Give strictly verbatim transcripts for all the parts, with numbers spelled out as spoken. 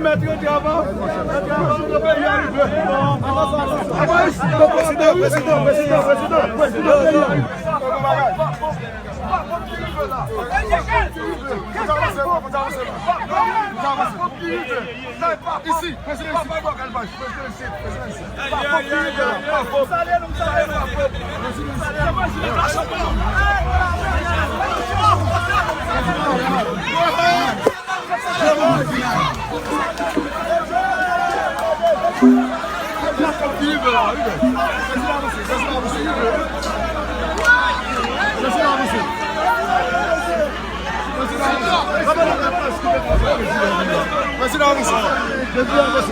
Mèt rete anvan, rete anvan, nou peyi a rive. Prezidan, prezidan, prezidan, prezidan, prezidan, peyi a rive. Isi, prezidan, isi. Prezidan, isi. Prezidan avanse. Prezidan avanse. Medam, mesye.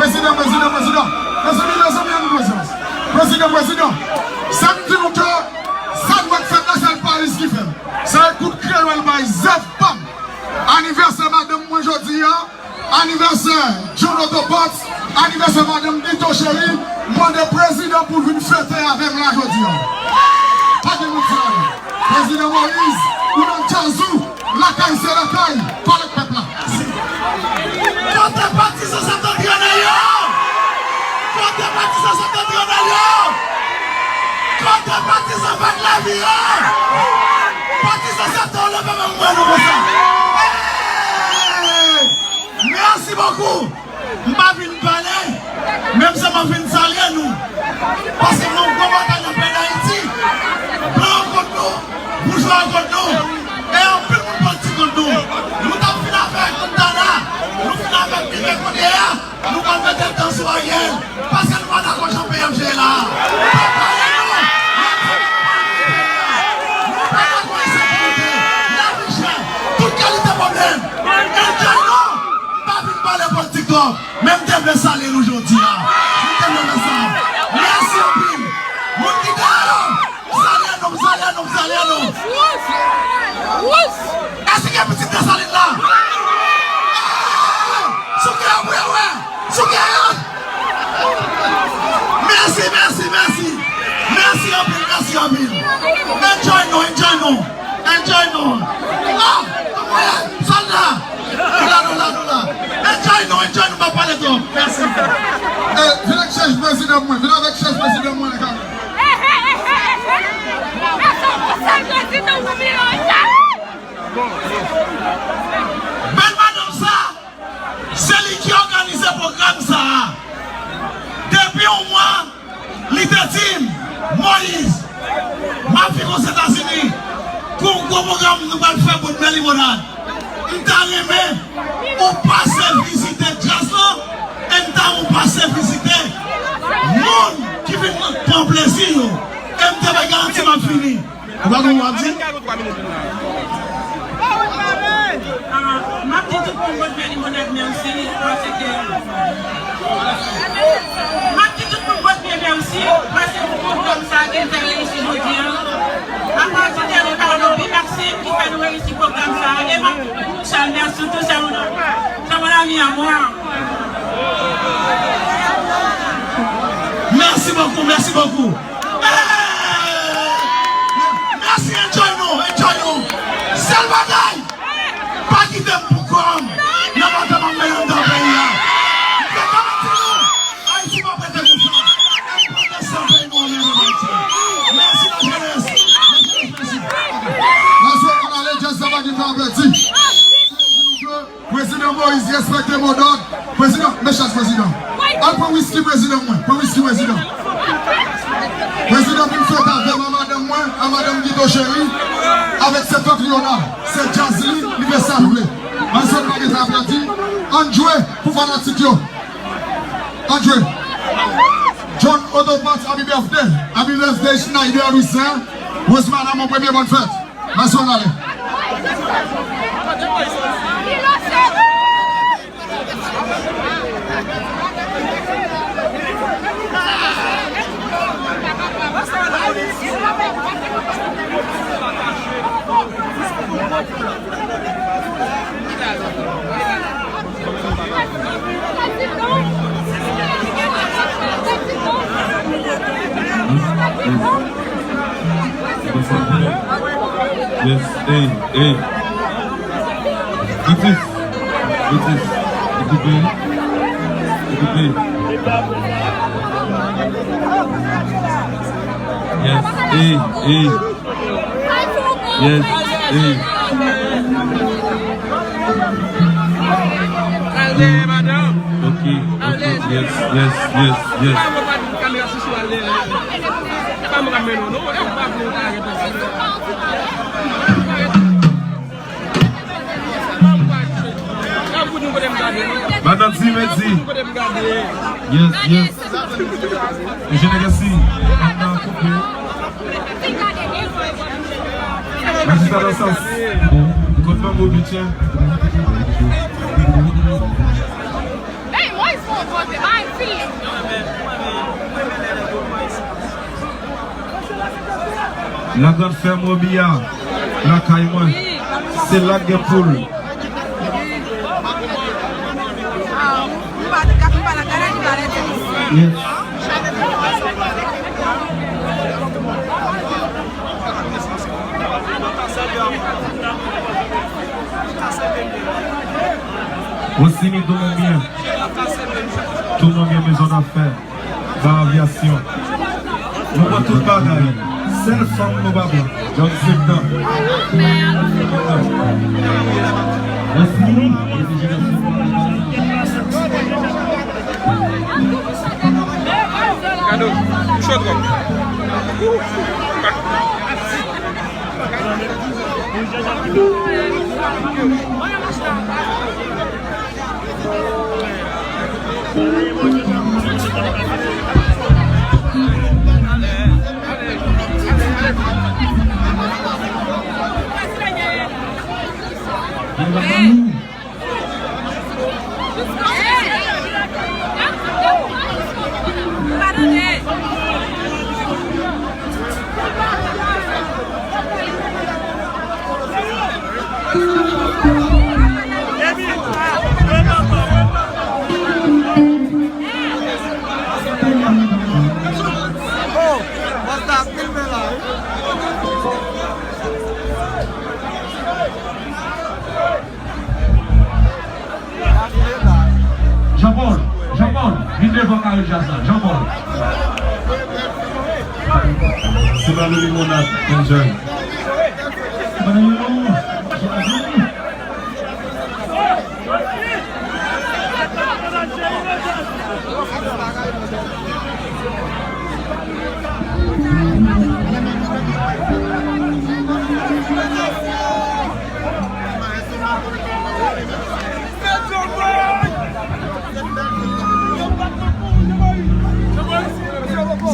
Prezidan, prezidan, prezidan. Mezanmi, mezanmi, ann prezans. Prezidan, prezidan. Sa m di nou ke sa dwèt fèt la, se Paris ki fè l. Se kout kreyòl bay Zèf pa m. Anivèsè madanm mwen jodi a. Anivèsè John Otto Potts, anivèsè madanm Dito Cheri, m mande prezidan pou l vin fete avè m la jodi a. Pa gen manti ladan. Prezidan Moïse, ou nan djaz ou, lakay se lakay, kòlèt pèp la. Kote patizan Sentandrye yo? Kote patizan Sentandrye yo? Kote patizan Vag Lavi yo? Patizan Sentandrye, leve men mwen nou konsa. Hey! Mèsi bokou. M pa vin pale, men m sèlman vin salye nou. Paske nou gwo batay nan peyi Dayiti. Blan yo kont nou, boujwa yo kont nou, e anpil moun politik kont nou. Nou t ap fin avèk Montana, nou fin avèk Mireille kounye a, nou pral mete tan sou Ariel. Paske nou pa dakò jan peyi ap jere la a. Prepare nou. Nou pa dakò ensekirite, lavi chè, tout kalite pwoblèm. Enjoy nou. M pa vin pale politik twòp, men m te vle salye nou jodi a. M te vle fè sa. Mèsi anpil. Moun ki dèyè yo, m salye nou, m salye nou, m salye nou. Èske gen pitit Desalin la? Souke yo pou yo wè. Souke yo. Mèsi, mèsi, mèsi. Mèsi anpil, mèsi anpil. Enjoy nou, enjoy nou. Enjoy nou. Ah, nou mwen, sòlda. Nou la, nou la, nou la. Enjoy nou, enjoy nou, pa pale twòp. Mèsi. Eh, vin ak chèz prezidan mwen, vin avèk chèz prezidan mwen, la. Bèl madanm sa, se li ki òganize pwogram sa a. Depi yon mwa, li te di m, Moyiz, m ap vin Ozetazini pou yon gwo pwogram nou pral fè pou Bèl Limonad. M ta renmen ou pase vizite djaz lan, e m ta renmen ou pase vizite moun ki vin pran plezi yo. E m te bay garanti m ap vini. Ou pa konn w ap di? Ah, m ap di tout moun bòt Bèl Limonad mèsi, paske m ap di tout moun bòt byen mèsi, paske pou pwogram sa a ki fè reyisi jodi a. M ap di Thierry Carlo pi Maxime ki fè nou reyisi pwogram sa a. E m ap di Charles mèsi, surtout c'est mon, c'est mon ami à moi. Merci beaucoup, merci beaucoup. Hey! Mèsi, enjoy nou, enjoy nou. Sèl bagay, pa kite m pou kò m nan batay m ap mennen anndan peyi a. M te garanti nou, Ayiti p ap rete konsa. N ap pran desann peyi nou an men Ayiti. Mèsi, lajenès. Lajenès, mèsi. Mèsi, ann ale, djaz sa pa gen tan pèdi. Prezidan Moïse respekte modòd. Madanm Guido Chéri, avèk Septentrional, se djaz li, li fè sa l vle. Manzè pa gen sa pèdi, ann jwe pou fanatik yo. Ann jwe. John Autobox, happy birthday. Happy birthday, Schneider Louis Saint. Rosemana, mon premye, bòn fèt. Manzè ale. Yes, hey, hey. Otis, Otis, ekoupe, ekoupe. Yes, hey, hey. Yes, hey. Ok, ok, yes, yes, yes, yes. Madanm Simeti. Yes, yes. Eugène Gassi, Anna Koupe. Majistra Dansas, Kòt Mango Beach. Lagrand Fèm Robi a, lakay mwen, se la k gen poul. Yes. Rosini, tou moun byen? Tou moun byen, mezon afè. Ba avyasyon. Nou pran tout bagay. Sèl fanm nou pa pran. John Septan. Gade w, ou cho twòp. Jean Paul, Jean Paul, vin devan kare djaz la, Jean Paul. Se pa nou limonad, enjoy.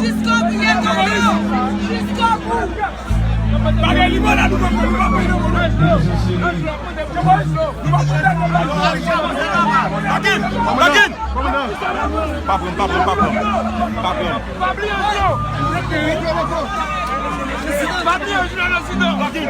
Jiskobout, Jean Paul! Jiskobout! Bagay limonad ou pran pou nou pa pran nan mouda. Bagin! Bagin! Pa pran, pa pran, pa pran. Pa pran. Pa bliye Jean! Pa bliye Jean nan sidan! Bagin!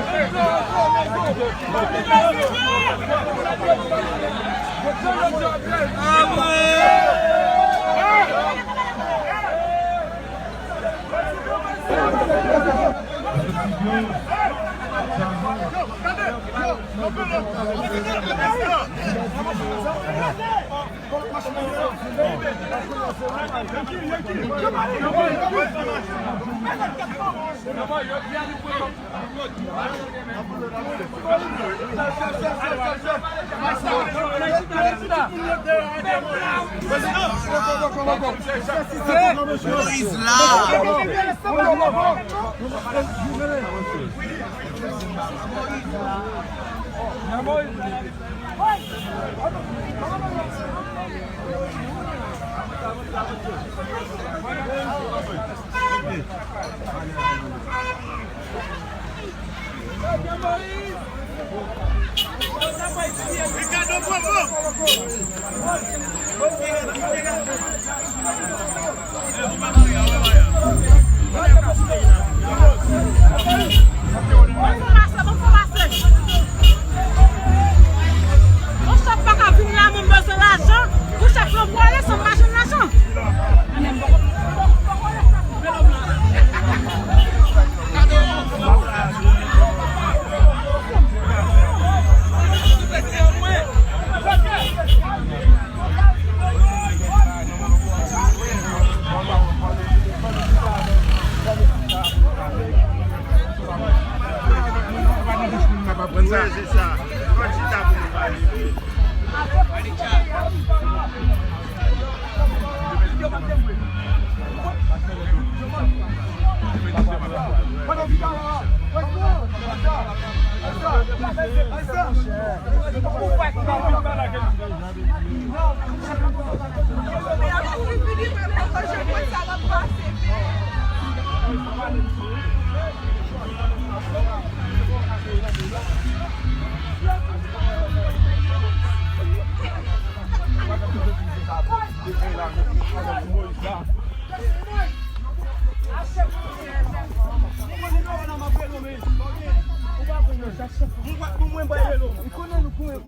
Moïse la. Yon chèf pa ka vin la, mwen bezwen lajan. Pou chèf lan pwale san m pa jwenn lajan. Mwen, mwen, mwen, mwen,